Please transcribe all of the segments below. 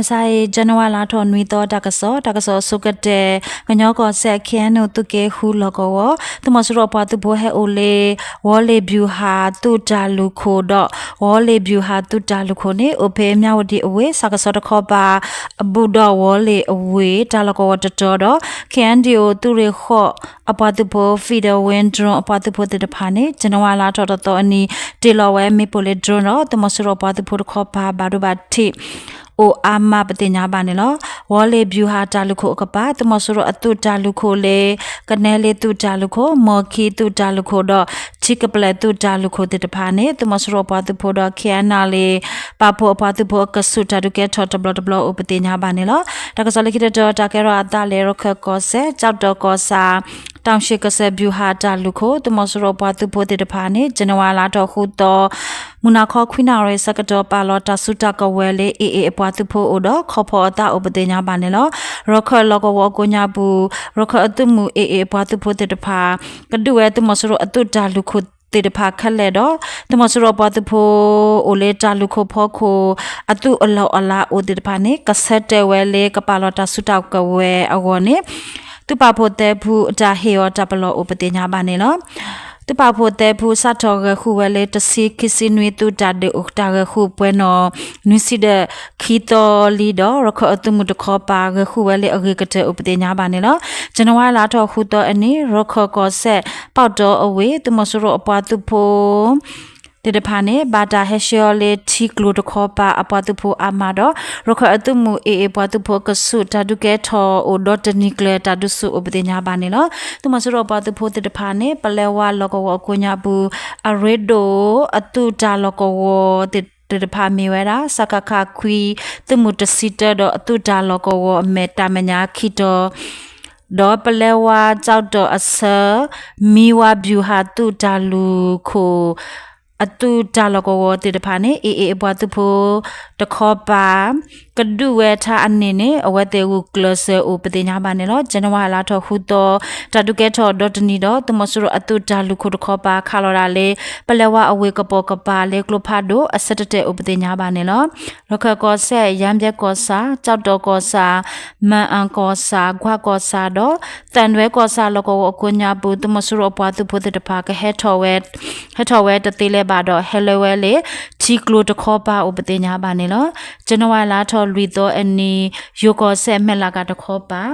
မုၢ်ဆါအံၤ January လါထီၣ်နွံသီ တၢ်ကစီၣ်, တၢ်ကစီၣ်အဆိကတၢၢ်, ကညီကီၢ်စဲၣ် ခ့ၣ်အဲၣ်ယူၣ် သုးက့ဃုလီၢ်ကဝီၤ သုးမီၤစိရိၤအပှၤသုးဖိဟဲအိၣ်လၢ ဝီၤလ့ၣ် ဗျူဟာ သုးတၢ်လုၢ်ခိၣ်ဒီး ဝီၤလ့ၣ် ဗျူဟာ သုးတၢ်လုၢ်ခိၣ်န့ၣ် အိၣ်ဖဲ မြဝတီ အဝ့ၢ် စးကစီၤတခီပၤ အဘူးဒီးဝီၤလ့ၣ်အဝ့ၢ် တၢ်လီၢ်ကဝီၤတတီၤဒီး ခ့ၣ်အဲၣ်ယူၣ် သုးရ့ၣ်ဃီၣ်အပှၤသုးဖိ Federal Wings Drone အပှၤသုးဖိသ့ၣ်တဖၣ်န့ၣ် January လါထီၣ်တသီအနံၤ တ့ၢ်လီၤဝဲမ့ၣ်ပိၢ်လၢ drone ဒီး သုးမီၤစိရိၤအပှၤသုးဖိတခီပၤ ဘၣ်ဒိဘၣ်ထံး အိၣ်အါမးပသ့ၣ်ညါဘၣ်န့ၣ်လီၤ. ဝီၤလ့ၣ် ဗျူဟာ တၢ်လုၢ်ခိၣ်အကပၤ သုးမီၤစိရိၤအသုးတၢ်လုၢ်ခိၣ်လၢ ကနဲလ့သုးတၢ်လုၢ်ခိၣ်, မီၢ်ခံသုးတၢ်လုၢ်ခိၣ်ဒီး ထံကပျဲၢ်သုးတၢ်လုၢ်ခိၣ်သ့ၣ်တဖၣ်န့ၣ် သုးမီၤစိရိၤအပှၤသုးဖိဒီး ခ့ၣ်အဲၣ်ယူၣ် ပာ်ဖှိၣ်အပှၤသုးဖိအကဆူး တၢ်ဒုးကဲထီၣ်တဘျီတဘျီအိၣ်ပသ့ၣ်ညါဘၣ်န့ၣ်လီၤ. တၢ်ကစီၣ်လၢခံတတီၤ တၢ်ကဲထီၣ်အသးလၢ ရခၢၣ်ကီၢ်စဲၣ် ကၠီၣ်တီၣ်ကီၢ်ဆၣ် တၢ်ၡ့ၣ်ကစၢၢ် ဗျူဟာ တၢ်လုၢ်ခိၣ် သုးမီၤစိရိၤအပှၤသုးဖိသ့ၣ်တဖၣ်န့ၣ် January လါထီၣ်ဃုသီ မုၢ်နၤခီခွံနၣ်ရံၣ်ဆၢကတီၢ် ပာ်လီၤတၢ်စုတၢ်ကဝဲၤလၢ AA အပှၤသုးဖိအအိၣ်ဒီး ခီဖီၣ်အသးအိၣ်ပသ့ၣ်ညါဘၣ်န့ၣ်လီၤ. ရခၢၣ်လီၢ်ကဝီၤအကိးညါပူၤ ရခၢၣ်အသုးမုၢ် AA အပှၤသုးဖိသ့ၣ်တဖၣ် ကဒုးဝဲသုးမီၤစိရိၤအသုးတၢ်လုၢ်ခိၣ်သ့ၣ်တဖၣ်ခဲလၢာ်ဒီး သုးမီၤစိရိၤအပှၤသုးဖိအိၣ်လၢတၢ်လုၢ်ခိၣ်ဖီခိၣ် အသုးအလီၢ်အလၤအိၣ်သ့ၣ်တဖၣ်န့ၣ် ကဆၢတဲာ်ဝဲလၢကပာ်လီၤတၢ်စုတၢ်ကဝဲၤအဂီၢ်န့ၣ် သုးပာ်ဖှိၣ်သဲဖုအတၢ်ဟ့ၣ်အီၤတၢ်ပလီၢ်အိၣ်ပသ့ၣ်ညါဘၣ်န့ၣ်လီၤ. သုးပာ်ဖှိၣ်သဲဖုစးထီၣ်ဂဲၤဃုာ်ဝဲလၢ တဆံခံဆံနွံ သုးတၢ်ဒုးတၢ်ဂဲၤဃုာ်ပှဲၤနီၣ် နွံဆံဒီးခံသီလံဒီး ရခၢၣ်အသုးမုၢ်တခီပၤ ဂဲၤဃုာ်ဝဲလၢအဂ့ၤကတၢၢ်အိၣ်ပသ့ၣ်ညါဘၣ်န့ၣ်လီၤ. January လါထီၣ်ဃုသီအနံၤ ရခၢၣ်ကီၢ်စဲၣ် ပီၣ်တီအဝ့ၢ် သုးမီၤစိရိၤအပှၤသုးဖိ သ့ၣ်တဖၣ်န့ၣ် ဘၣ်တၢ်ဟဲဆှၢအီၤလၢထံကျိတခီပၤအပှၤသုးဖိအါမးဒီး ရခၢၣ်အသုးမုၢ် AA ပှၤသုးဖိအကဆူး တၢ်ဒုးကဲထီၣ်အိၣ်ဒီတနံၤကျၢၤ တၢ်ဒုးဆူၣ်အိၣ်ပသ့ၣ်ညါဘၣ်န့ၣ်လီၤ. သုးမီၤစိရိၤအပှၤသုးဖိသ့ၣ်တဖၣ်န့ၣ် ပလဲဝါလီၢ်ကဝီၤအကိးညါပူၤ အရ့ဒိၣ်အသုးတၢ်လီၢ်ကဝီၤသ့ၣ်တဖၣ်မ့ၢ်ဝဲဒၣ် စကခ ခွံ သုးမုၢ်တဆံတၢဒီးအသုးတၢ်လီၢ်ကဝီၤအမဲာ်တၢ်မဲာ်ညါခံတီၤ ဒီးပလဲဝါကၠီၣ်တီၣ်အဆၢ မံဝါ ဗျူဟာ သုးတၢ်လုၢ်ခိၣ် အသုးတၢ်လီၢ်ကဝီၤသ့ၣ်တဖၣ်န့ၣ် AA အပှၤသုးဖိတခီပၤ ကဒုးဝဲထါအန့ၣ်န့ၣ် အဝဲသ့ၣ်ဂုာ်ကျဲးစၢးအိၣ်ပသ့ၣ်ညါဘၣ်န့ၣ်လီၤ. January လါထီၣ်ဃုသီ တၢ်ဒုးကဲထီၣ်ဒီတနံၤဒီး သုးမီၤစိရိၤအသုးတၢ်လုၢ်ခိၣ်တခီပၤ ခးလီၤဒၣ်လၢ ပလဲဝါအဝ့ၢ်ကပိာ်ကပၤလၢကျိဖးဒိၣ် အဆၢတတဲာ်အိၣ်ပသ့ၣ်ညါဘၣ်န့ၣ်လီၤ. ရခၢၣ်ကီၢ်စဲၣ် ယါဘဲကီၢ်ဆၣ် ကၠီၣ်တီၣ်ကီၢ်ဆၣ် မၢ်အၣ်ကီၢ်ဆၣ် ကွၢ်ကီၢ်ဆၣ်ဒီး သၣ်ဒွဲကီၢ်ဆၣ်လီၢ်ကဝီၤအကိးညါပူၤ သုးမီၤစိရိၤအပှၤသုးဖိသ့ၣ်တဖၣ်ကဟဲထီၣ်ဝဲ ဟဲထီၣ်ဝဲတသ့လၢၤဘၣ်ဒီး ဟဲလၢဝဲလၢ ထံကျိတခီပၤအိၣ်ပသ့ၣ်ညါဘၣ်န့ၣ်လီၤ. January လါထီၣ်လွံၢ်သီအနံၤ ယိၤကီၢ်စဲၣ် မဲၢ်လးကၤတခီပၤ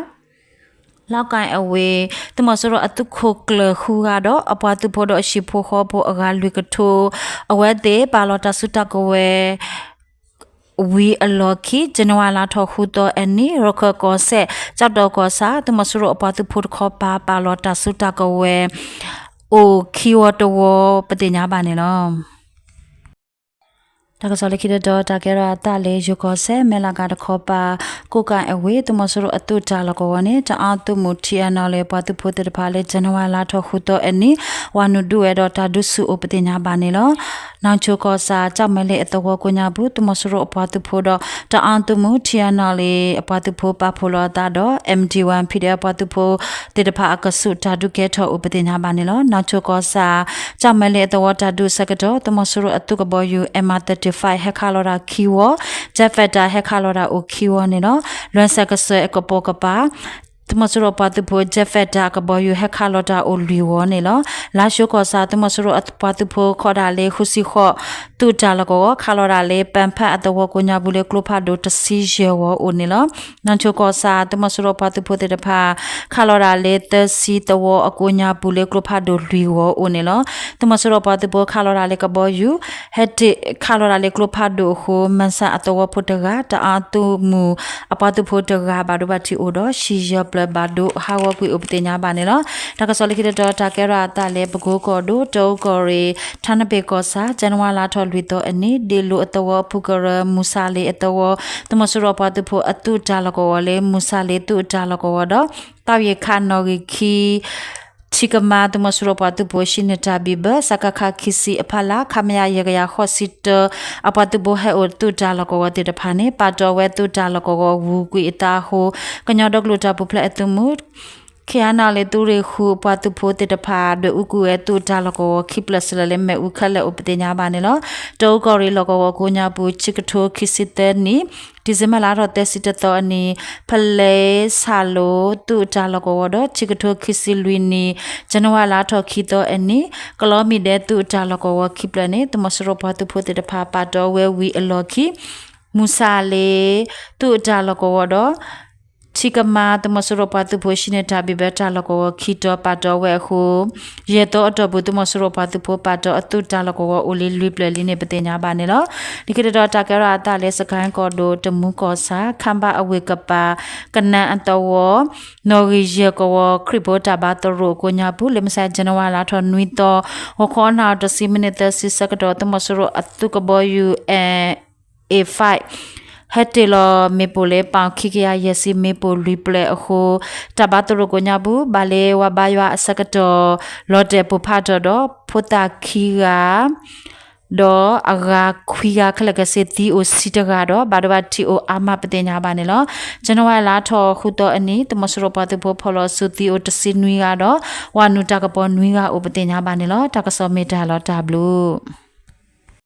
လီကၣ်အဝ့ၢ် သုးမီၤစိရိၤအသုးခိၣ်ကျၢၢ်ဃုဂၤဒီး အပှၤသုးဖိဒီးအဟံၣ်ဖိဃီဖိအဂၤလွံၢ်ကထိ အဝဲသ့ၣ်ပာ်လီၤတၢ်စုတၢ်ကဝဲၤ ဝံၤအလီၢ်ခံ January လါထီၣ်ဃုသီအနံၤ ရခၢၣ်ကီၢ်စဲၣ် ကၠီၣ်တီၣ်ကီၢ်ဆၣ် သုးမီၤစိရိၤအပှၤသုးဖိတခီပၤ ပာ်လီၤတၢ်စုတၢ်ကဝဲၤ အိၣ်ခံဝီတဝီပသ့ၣ်ညါဘၣ်န့ၣ်လီၤ. တၢ်ကစီၣ်လၢခံတတီၤ တၢ်ကဲထီၣ်အသးလၢ ယိၤကီၢ်စဲၣ် မဲၢ်လးကၤတခီပၤ ကိးကၣ်အဝ့ၢ် သုးမီၤစိရိၤအသုးတၢ်လီၢ်ကဝီၤန့ၣ် တအါသုးမုၢ် ထံအနီၣ်လၢ ပှၤသုးဖိသ့ၣ်တဖၣ်လၢ January လါထီၣ်ဃုသီအနံၤ ဝၤနုာ်ဒုးဝဲဒီးတၢ်ဒုးဆူၣ်အိၣ်ပသ့ၣ်ညါဘၣ်န့ၣ်လီၤ. နီၢ်ဆိကီၢ်ဆၣ် ကၠီၣ်မဲာ်လ့ၣ်အသဝီကိးညါပူၤ သုးမီၤစိရိၤအပှၤသုးဖိဒီး တအါသုးမုၢ် ထံအနီၣ်လၢ အပှၤသုးဖိပာ်ဖှိၣ်လီၤအသးဒီး MD one PDF အပှၤသုးဖိသ့ၣ်တဖၣ်အကဆူး တၢ်ဒုးကဲထီၣ်အိၣ်ပသ့ၣ်ညါဘၣ်န့ၣ်လီၤ. နီၢ်ဆိကီၢ်ဆၣ် ကၠီၣ်မဲာ်လ့ၣ်အသဝီတၢ်ဒုးအဆၢကတီၢ် သုးမီၤစိရိၤအသုးကဘီယူၤ M R thirty-five ဟဲခးလီၤတၢ်ခံဝီ, jet fighter ဟဲခးလီၤတၢ်အိၣ်ခံဝီန့ၣ်လီၤ. လွဲၢ်ဆၣ်ကစၢၢ်အကပိာ်ကပၤ သုးမီၤစိရိၤအပှၤသုးဖိ jet fighter အကဘီယူၤ ဟဲခးလီၤတၢ်အိၣ်လွံၢ်ဝီန့ၣ်လီၤ. လါၡိကီၢ်ဆၣ် သုးမီၤစိရိၤအပှၤသုးဖိခီဒၣ်လၢ ဃုဆံဃိး သုးတၢ်လီၢ်ကဝီၤ ခးလီၤဒၣ်လၢ ပၣ်ဖၣ်အသဝီကိးညါပူၤလၢ ကျိဖးဒိၣ်တဆံယဲၢ်ဝီအိၣ်န့ၣ်လီၤ. နီၢ်ဆိကီၢ်ဆၣ် သုးမီၤစိရိၤအပှၤသုးဖိသ့ၣ်တဖၣ် ခးလီၤဒၣ်လၢ သၢဆံသဝီအကိးညါပူၤလၢ ကျိဖးဒိၣ်လွံၢ်ဝီအိၣ်န့ၣ်လီၤ. သုးမီၤစိရိၤအပှၤသုးဖိခးလီၤဒၣ်လၢကဘီယူၤ ဟဲတ့ၢ်ခးလီၤဒၣ်လၢကျိဖးဒိၣ်အဃိ မၢ်ဆၣ်အသဝီဖိတဂၤ တအါသုးမုၢ်အပှၤသုးဖိတဂၤ ဘၣ်ဒိဘၣ်ထံးအိၣ်ဒီး ဟံးယီၤပျၢၤဘၣ်ဒိဟးဂီၤကွံာ်အိၣ်ပသ့ၣ်ညါဘၣ်န့ၣ်လီၤ. တၢ်ကစီၣ်လၢခံတတီၤ တၢ်ကဲထီၣ်အသးလၢ ပကိကီၢ်ဒိၣ် တအူကီၢ်ရ့ၣ် ထါနပ့ၢ်ကီၢ်ဆၣ် ကၠနဝါလါထီၣ်လွံၢ်သီအနံၤ ဒ့ၣ်လိာ်အသဝီအဖုကရၢ မူၤစၣ်လ့ၣ်အသဝီ သုးမီၤစိရိၤအပှၤသုးဖိအသုးတၢ်လီၢ်ကဝီၤလၢ မူၤစၣ်လ့ၣ်သုးတၢ်လီၢ်ကဝီၤဒီး သးယံၤခးနီၣ်ဂံၢ်ခံ ထံကမါ သုးမီၤစိရိၤပှၤသုးဖိ ဟံးန့ၢ်တၢ်ဘံၣ်ဘၢ စကခ ခံဆံအဖီလာ် ခမရ ယဲၢ်ကယၤဃိးဆံတၢ အပှၤသုးဖိဟဲအိၣ်သုးတၢ်လီၢ်ကဝီၤသ့ၣ်တဖၣ်န့ၣ် ပာ်တီၢ်ဝဲသုးတၢ်လီၢ်ကဝီၤဂုၤကွံာ်အသးအဃိ ကညီဒီကလုာ်တၢ်ပူၤဖျဲးအသုးမုၢ် ခ့ၣ်အါနီၣ်လၢသုးရ့ၣ်ဃုအပှၤသုးဖိသ့ၣ်တဖၣ် ဒွဲၣ်အူကွံာ်ဝဲသုးတၢ်လီၢ်ကဝီၤခံဖျၢၣ်စ့ၢ်ကီးလၢမ့ၣ်အူခဲလၢာ်အိၣ်ပသ့ၣ်ညါဘၣ်န့ၣ်လီၤ. တၢ်အူကီၢ်ရ့ၣ်လီၢ်ကဝီၤကိးညါပူၤ ခံကထိခံဆံသၢနံၣ် ဒံၣ်စ့ဘၢၣ်လါထီၣ်သၢဆံတသီအနံၤ ဖလဲဆၣ်လိသုးတၢ်လီၢ်ကဝီၤဒီး ခံကထိခံဆံလွံၢ်နံၣ် ကၠနဝါလါထီၣ်ခံသီအနံၤ ကလီမံၤဒဲသုးတၢ်လီၢ်ကဝီၤခံဖျၢၣ်န့ၣ် သုးမီၤစိရိၤပှၤသုးဖိသ့ၣ်တဖၣ်ပာ်တီဝဲဝံၤအလီၢ်ခံ မူၤဆၣ်လ့သုးတၢ်လီၢ်ကဝီၤဒီး ထံကမါသုးမီၤစိရိၤပှၤသုးဖိဟံးန့ၢ်တၢ်ဘံၣ်ဘၢတၢ်လီၢ်ကဝီၤခံတီၤပာ်တီဝဲအဃိ ယဲၢ်သီအတီၢ်ပူၤ သုးမီၤစိရိၤပှၤသုးဖိပာ်တီအသုးတၢ်လီၢ်ကဝီၤအိၣ်လံလွံၢ်ဖျၢၣ်လံန့ၣ် ပသ့ၣ်ညါဘၣ်န့ၣ်လီၤ. လၢခံတတီၤ တၢ်ကဲထီၣ်အသးလၢစကဲၣ်ကီၢ်ဒိၣ် တမူကီၢ်ဆၣ် ခါဘၣ်အဝ့ၢ်ကပၤ ကနၣ်အသဝီ နီၣ်ဂံၢ်ယဲၢ်ကဝီၤ ခရံာ်ဖိတၢ်ဘါသရိာ်အကိးညါပူၤ လၢမဆါ ကၠနဝါလါထီၣ်နွံသီ ဂီၤခီနၣ်ရံၣ်တဆံမံးနံးသၢဆံဆၢကတီၢ် သုးမီၤစိရိၤအသုးကဘီယူၤ F five ဟဲတ့ၢ်လီၤမ့ၣ်ပိၢ်လၢ ပီၣ်ခံကယၤယဲၢ်ဆံမ့ၣ်ပိၢ်လွံၢ်ဖျၢၣ်အဃိ တၢ်ဘါသရိာ်ကိးညါပူၤ ဘၣ်လၢဝၤဘါယွၤအဆၢကတီၢ် လီၤတဲာ်ပိၢ်ဖးထီၣ်ဒီး ဖိသၣ်ခံဂၤ ဒီးအဂၤခွံဂၤခဲလၢာ်ခဲဆ့ သံအိၣ်ဆံတဂၤဒီး ဘၣ်ဒိဘၣ်ထံးအိၣ်အါမးပသ့ၣ်ညါဘၣ်န့ၣ်လီၤ. ကၠနဝါလါထီၣ်ဃုသီအနံၤ သုးမီၤစိရိၤပှၤသုးဖိဖီၣ်လီၤဆူသံအိၣ်တဆံနွံဂၤဒီး ဝၤနုာ်တၢ်ကပီၤနွံဂၤအိၣ်ပသ့ၣ်ညါဘၣ်န့ၣ်လီၤ. တၢ်ကစီၣ်မ့ၢ်တၢ်လီၤတၢ်ဘျုး